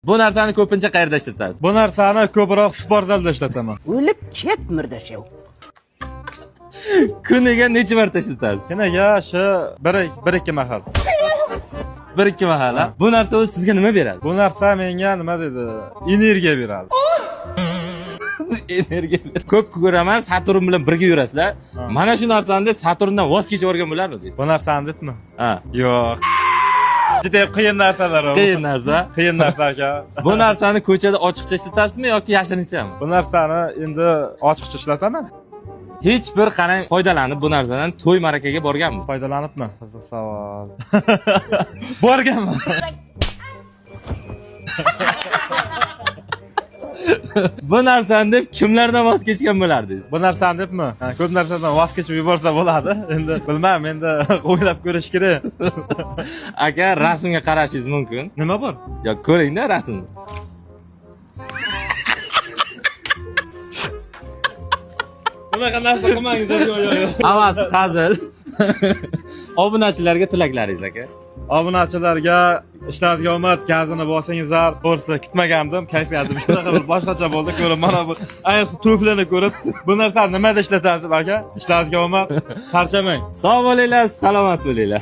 Bu narsani ko'pincha qayerda ishlatasiz? Bu narsani ko'proq sport zalda ishlataman. O'lib ket, murdashav. Kuniga necha marta ishlatasiz? Kuniga shu bir ikki mahal. Bir ikki mahal. Ha? Bu narsa o'zi sizga nima beradi? Bu narsa menga nima deydi? Energiya beradi. Energiya. Ko'p ko'raman, Saturn bilan birga yurasizlar. Mana shu narsani deb Saturndan voz kechib yuborgan bo'larmidi? Bu narsani debmi? Ha. Yo'q. Juda qiyin narsalar u. Qiyin narsa. Qiyin narsa aka. Bu narsani ko'chada ochiqcha ishlatasizmi yoki yashirinchami? Bu narsani endi ochiqcha ishlataman. Hech bir qarang foydalanib bu narsadan to'y ma'rakaga borganmiz. Foydalanibmi? Qiziq savol. Borganman. Bu narsani deb kimlardan voz kechgan bo'lardingiz? Bu narsani debmi? Ha, ko'p narsadan voz kechib yuborsa bo'ladi. Endi bilmam, endi o'ylab ko'rish kerak. Aka, rasmga qarashingiz mumkin. Nima bor? Yo, ko'ringda rasmni. Bunaqa narsa qilmangiz. Yo'q, yo'q, yo'q. Hammasi hazil. Obunachilarga tilaklaringiz aka. Obunachilarga ishlaringizga omad, gazini bosingizlar. To'g'risi kutmagandim, kayfiyatim shunaqa bir boshqacha bo'ldi. Ko'rib mana bu ayniqsa tuflini ko'rib, bu narsani nimada ishlatasiz aka? Ishlaringizga omad, charchamang. Sog' bo'linglar, salomat bo'linglar.